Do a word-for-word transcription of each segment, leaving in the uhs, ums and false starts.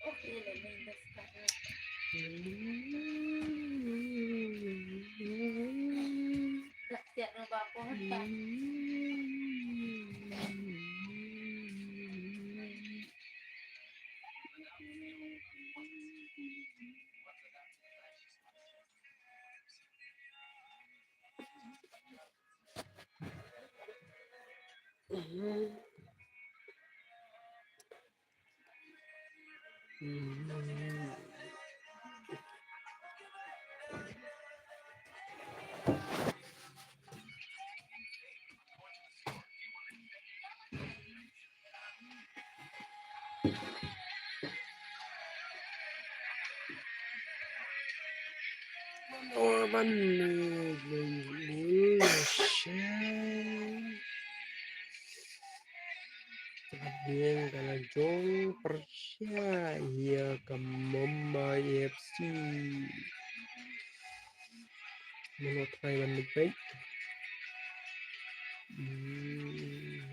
Wan, wan, wan, wan, wan, wan. Biang ka la jong pyrshah ïa ka Mumbai F C. Mano trai ban peit. Hmm.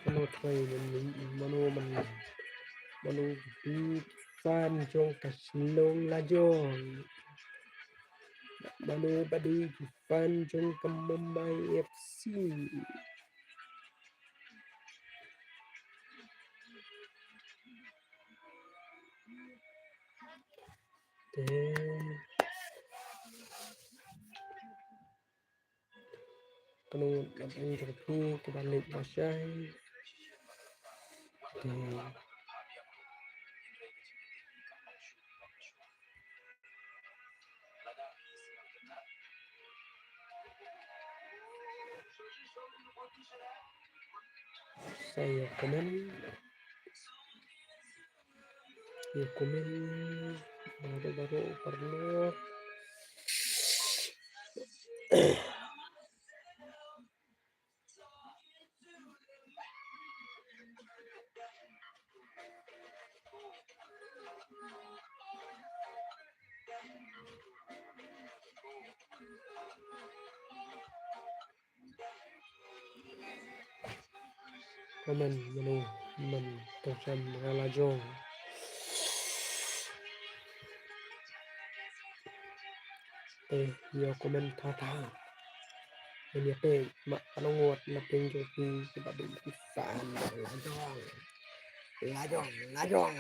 Mano trai ban, mano ban, mano ba dei ki fan jong ka shnong Lajong. Mano ba dei ki fan jong ka Mumbai F C. Te. Kano ka dei ka phi ka ban leit lashai. Te. Sa ïa comment. Ïa comment baroh baroh paralok. Comment mano man tang shen nga la jong. Te ïa comment tha tha. Ïa phi ma ka nongot na ping jong phi kiba dei ki fan la jong. La jong, la jong.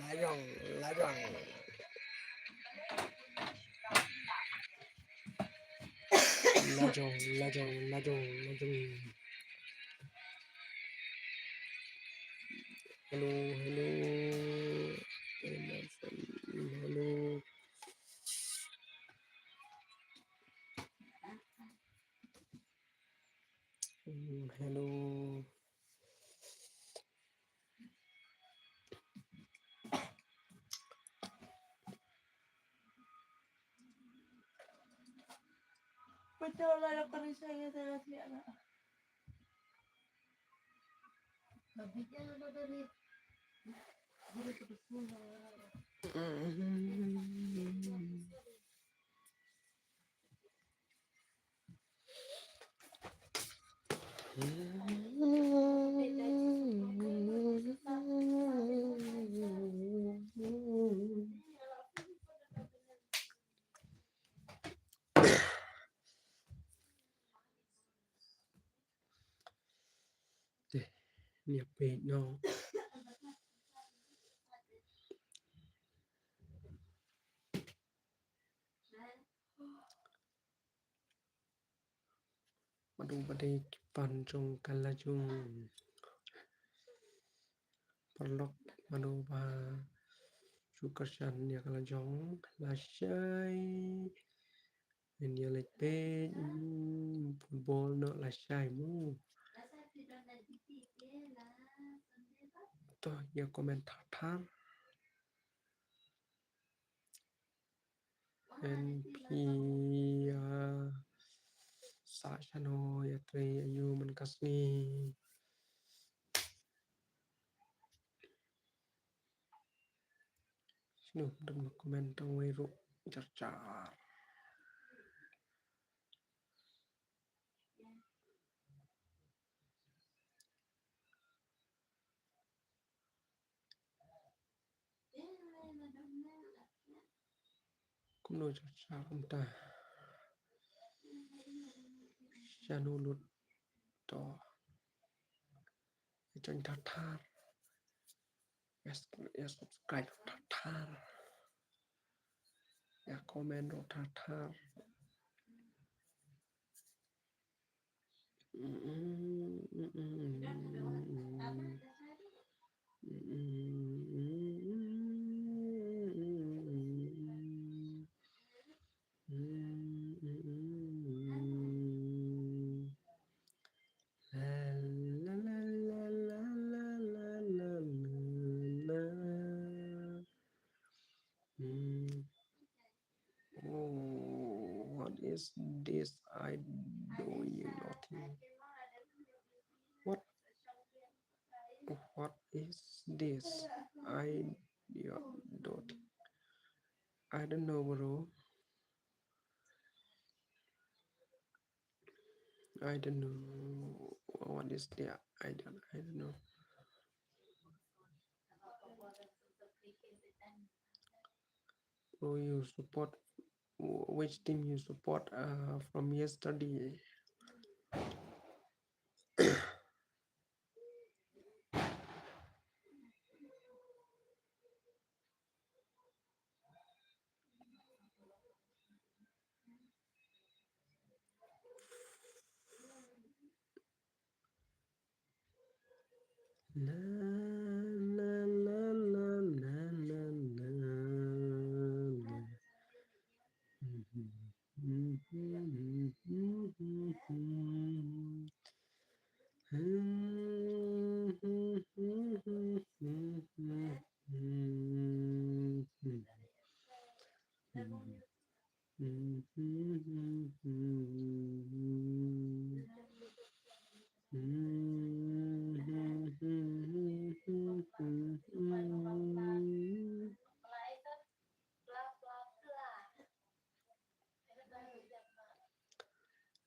La jong, la jong. La jong, la jong, la jong, la jong. Hello, hello. Hello. Mm, hello. Te, ïa peit noh. Mano ba dei ki fan jong ka la jong. Paralok mano ba ju kyrshan ïa ka la jong lashai. Ngin ïa leit peit, mm, football noh lashai mo. To ïa comment thar thar. En phi, ah, sah shano ïatrei aïu man ka sngi. Shano don comment tang wei ruh jar jar. Kumno jong sha kumta. Shano lut to. Ïa join thar thar. Ïa, ïa subscribe thar thar. Ïa comment thar thar. Mm. Oh, what is this? I doing nothing. What? What is this? I don't. I don't know, bro. I don't know what is there. I don't. I don't know. Bro, you support, which team you support, uh, from yesterday? Na, na, na.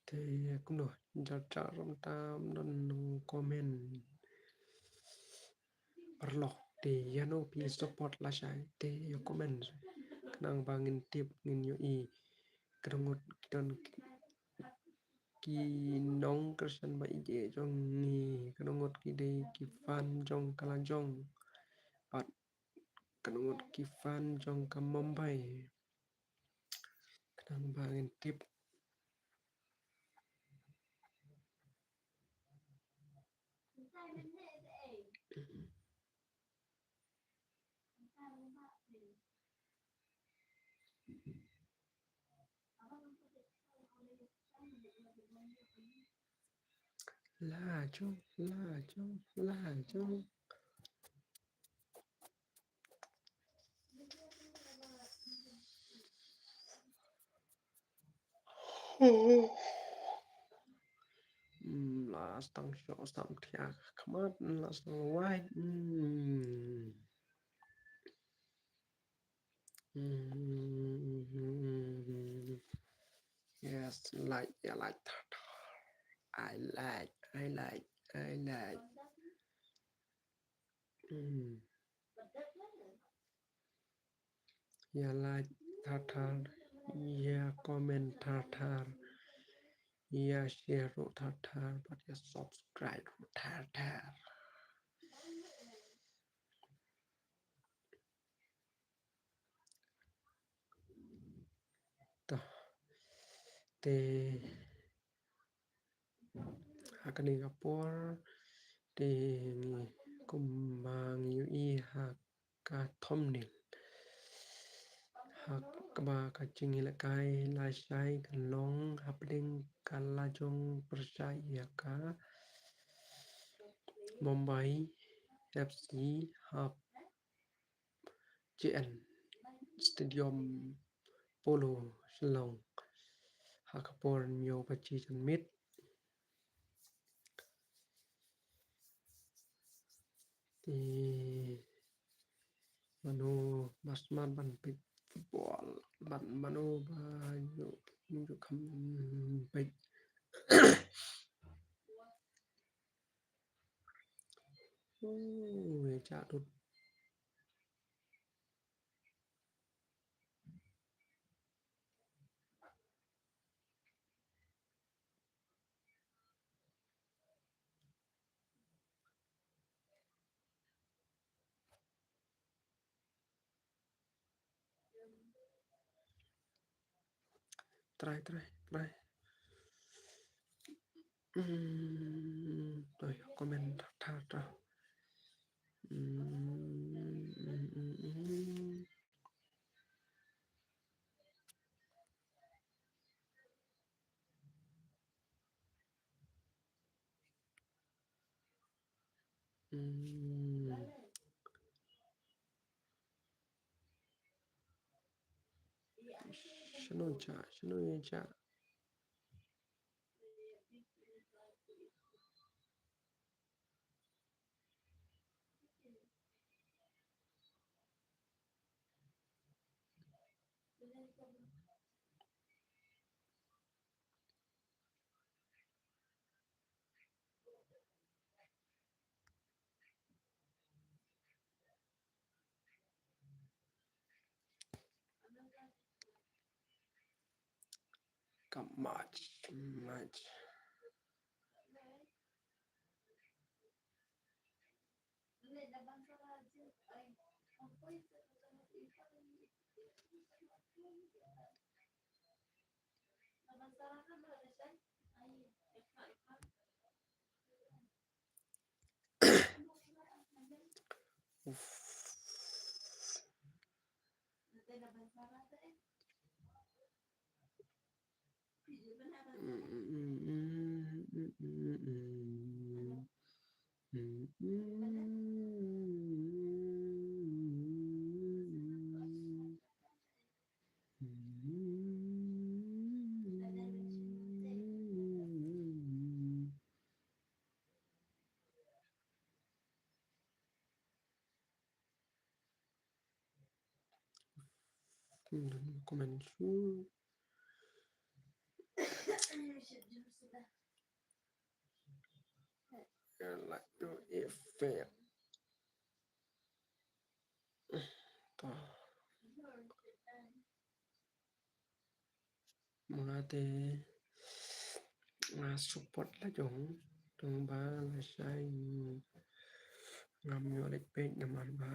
Te kumno, jar jar ram tam don comment. Paralok te ïano phi support lashai te ïa comment. Khnang ba ngin tip ngin ïohi. Ka dang ngut ki don ki nong Khristan ba ïeit jong ngi. Ka dang ngut ki dei ki fan jong ka la jong. Bad ka dang ngut ki fan jong ka Mumbai. Khnang ba ngin tip. La jong, la jong, la jong. Hmm, la stang shuh sam thiah khmat, la stang wai. Hmm. Hmm. Yes, like, yeah, like that. I like, I like, I like. Hmm. Ïa like thar thar, ïa comment thar thar, ïa share ruh thar thar, bad ïa subscribe ruh thar thar. To. Te ha kane ka por te ngi kumba ngi ïohi ha ka thumbnail, ha kaba ka jingïalehkai lashai ka long hapdeng ka lajong pyrshah ïa ka Mumbai F C hap J N Stadium, Polo, Shillong. Ha ka por hynñiew baje janmiet. Te mano ba smat ban peit football, bad mano ba ïoh, ïoh kham peit. Oh, ïa, jah dud. Try, try, try. Hmm, to ïa comment thar thar. Hmm, hmm, hmm, hmm. Hmm. Shano ja, shano ja. Ka mach, mach. Uf. Comment shuh. Like to effect. To. Muna te nga support la jong, tang ba lashai ngam ïoh leit peit namar ba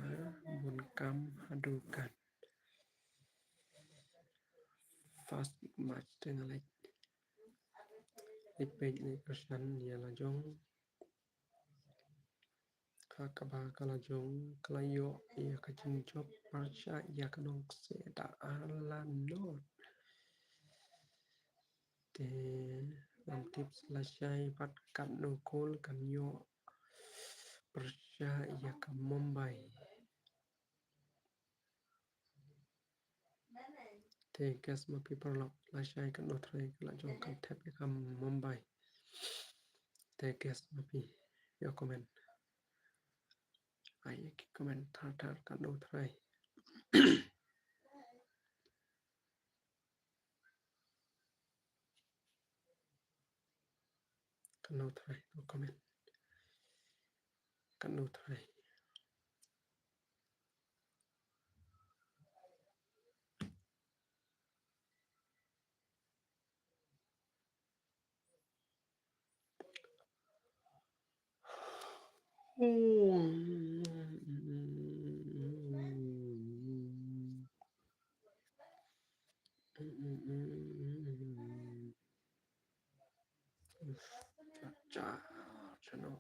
bun kam haduh kat. First March te nga leit, leit peit, leit kyrshan ïa la jong. Ha kaba ka la jong ka la ïoh ïa ka jingjop pyrshah ïa ka nongkseh da ar la not. Te ngam tip lashai pat katno kol kan ïoh pyrshah ïa ka Mumbai. Te guess ma phi paralok, lashai katno trai ka la jong kan thep ïa ka Mumbai. Te guess ma phi, ïa comment. Ai ïa ki comment thar thar katno trai. Katno trai, no comment. Katno trai. Cha, cha, cha, no.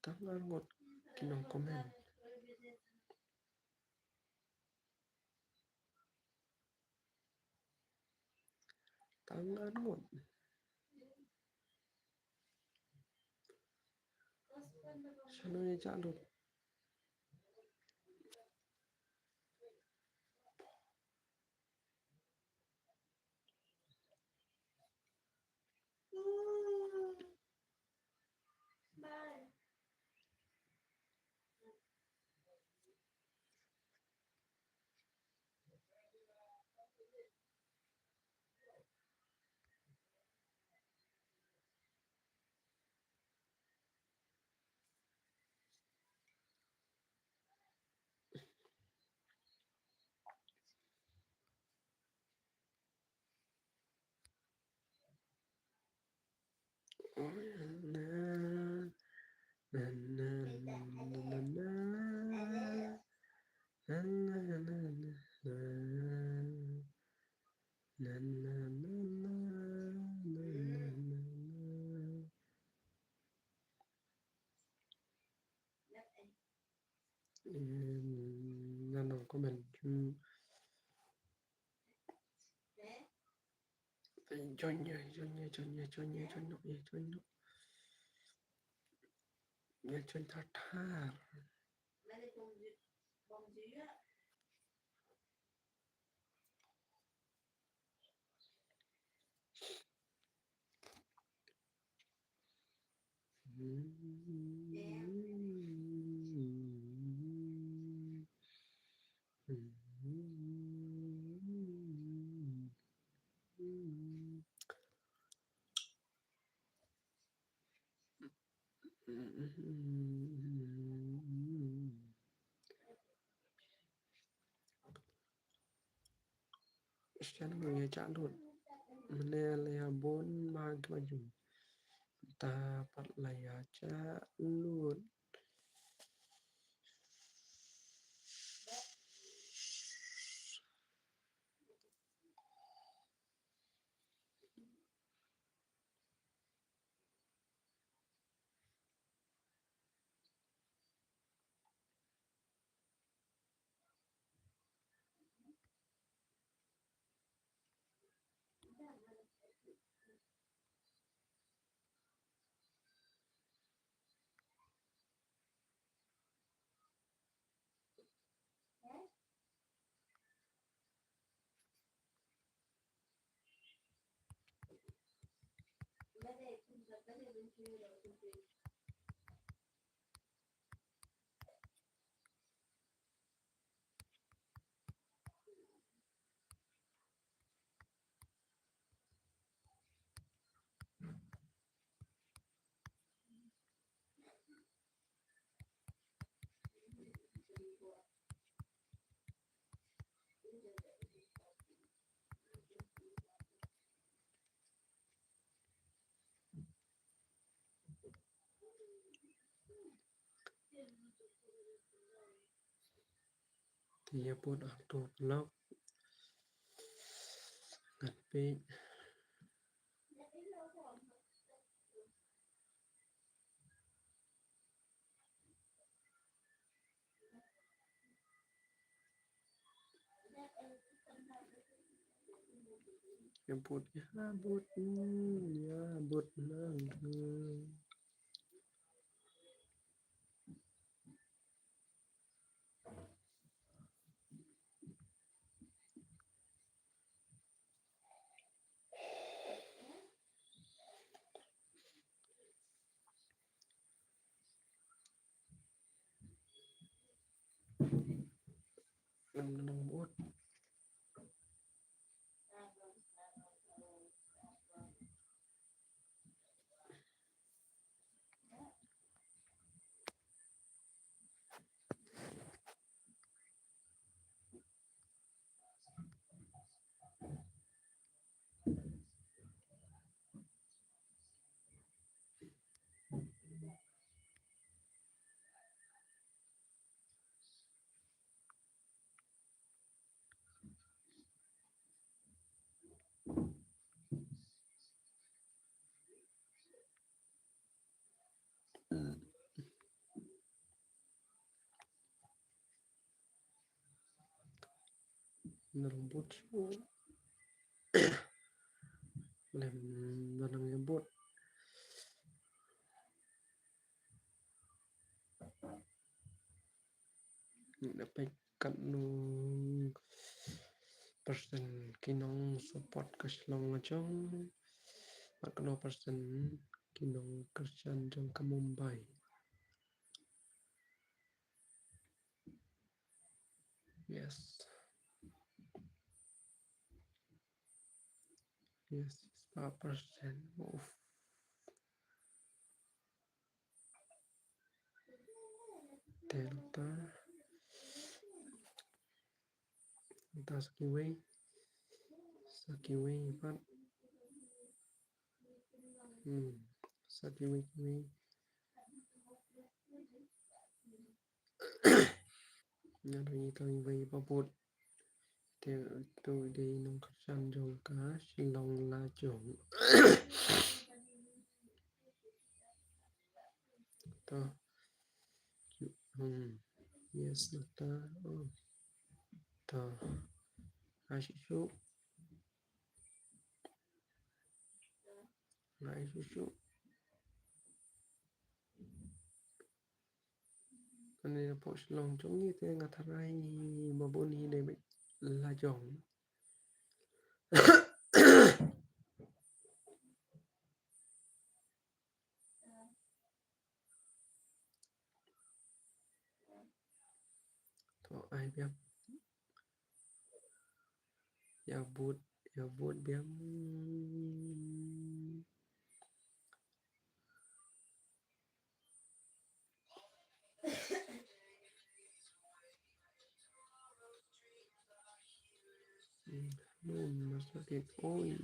Tang ar ngut ki nong comment. Tang ar ngut. Shano ïa jah lut. comment. Hmm. Join ïa, join ïa, join ïa, join ïa, join ïa, join ïa, join ïa. Ïa join thar thar. Shen ngi ïa jah lut. Mynne la ïa bun ma ki ba jum. Ta pat la ïa jah lut. Te ïa bud hangto paralok. Ngan peit. Ïa bud, ïa bud, ïa bud nang. Nang, nang bud. Nang bud. Lem nang ïa bud. Ngi da peit katno percent ki nong support ka Shillong la jong, bad katno percent ki nong kyrshan jong ka Mumbai. Yes. Yes, six percent. Uff. Delta. Delta sa kiwei. Sa kiwei pat. Hmm. Sa kiwei kiwei. Nga dang ïa tang ba bud. Te to dei nongkyrshan jong ka Shillong la jong. To. Hmm. Yes, nata. Oh. To. Nga shu shu. Nga shu shu. Kane na pok Shillong jong ngi te nga tharai ma bun hi dei beit la jong. To ai biang. Ïa bud, ïa bud biang. Hmm, masa kik oi.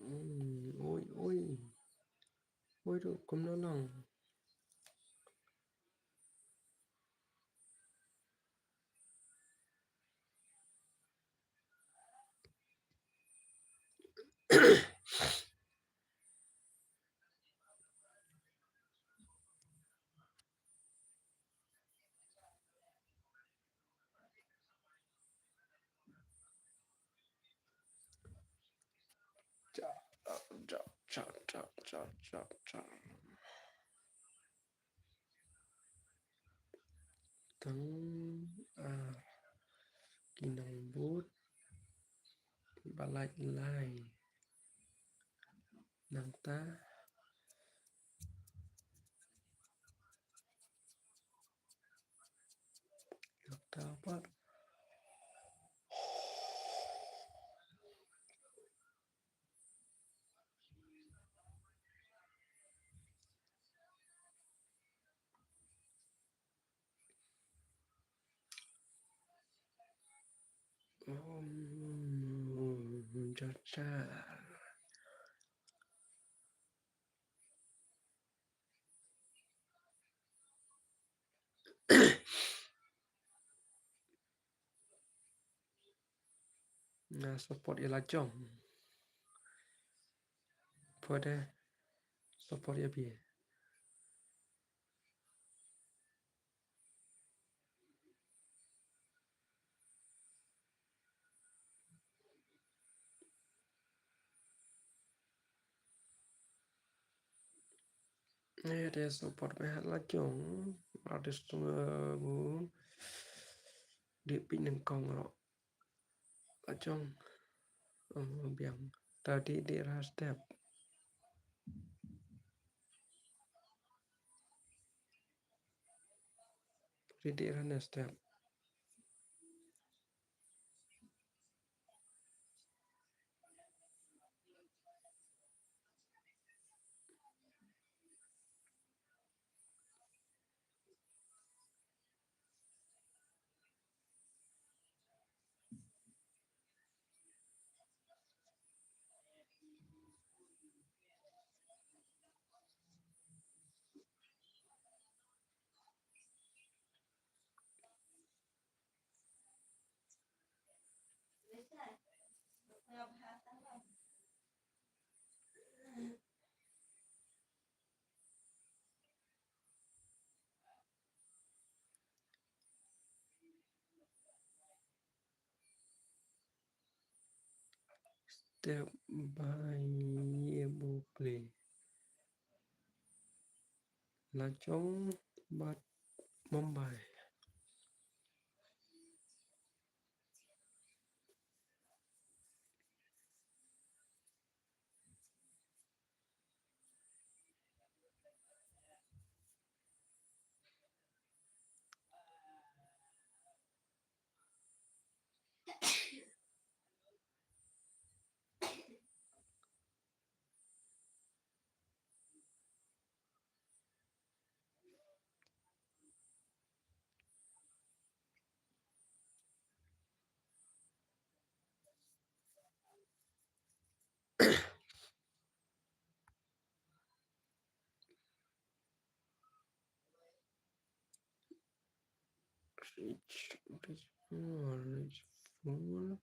Hmm, oi, oi. Oi, tu kumno lang. Cha, cha, cha. Tang, ah, ki nongbud, ba lait lai. Nangta. Nangta pat. Om Jachar. Nga support ïa la jong. Pode support ïa phi. Ïa te support me ha la jong. Artist, eh, bu dih pyneng kong ro. La jong. Oh, biang. Tadi di ra step. Di di ra ne step. Step by ïa bu play. La jong bad Mumbai. Reach, reach four, reach four.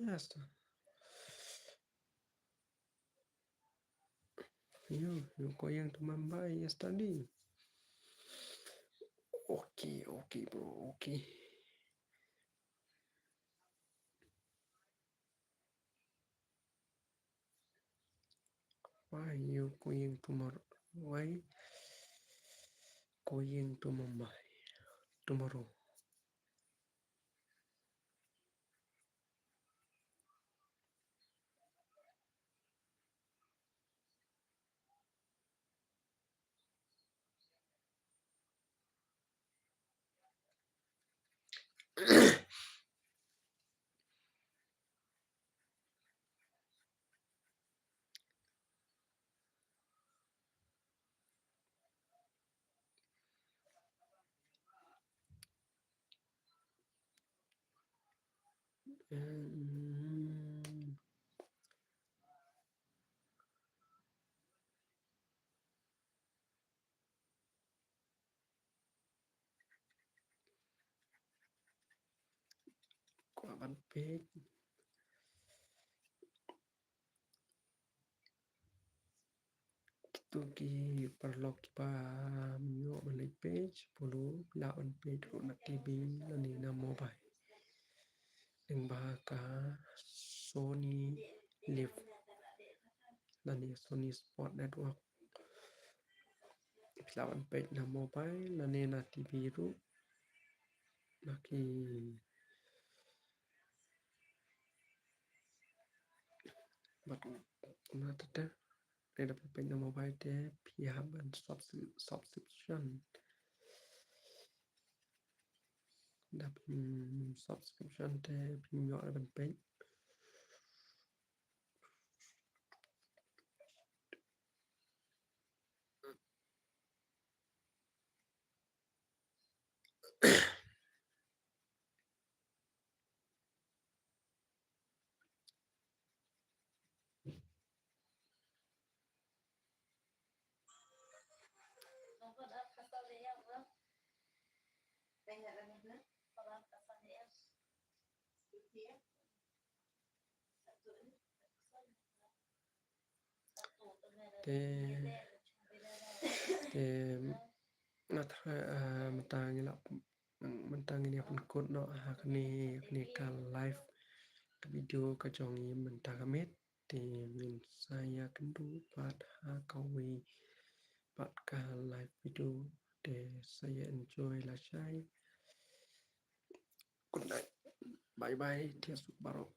Yes. Yo, yo, going to Mumbai yesterday. Okay, okay, bro, okay. Why you going tomorrow? Why going to Mumbai tomorrow? Kwah ban peit. Kito ki paralok kiba ym ïoh ban leit peit, pule lah ban peit ruh na T V lane na mobile. Lyngba ka Sony Live lane Sony Sport Network. Phi lah ban peit na mobile lane na T V ruh. Na ki, bad na tata, lada phi peit na mobile te phi hap ban subs-, subscription. Da phi subscription te phi ïoh ban peit. Te, te, mynta, ah, mynta ngi la, mynta ngi la pynkut noh ha kane, kane ka live, ka video ka jong ngi mynta ka miet. Te ngin sa ïakynduh pat ha kawei pat ka live video. Te sa ïa enjoy lashai. Good night. Bye bye. Thied suk baroh.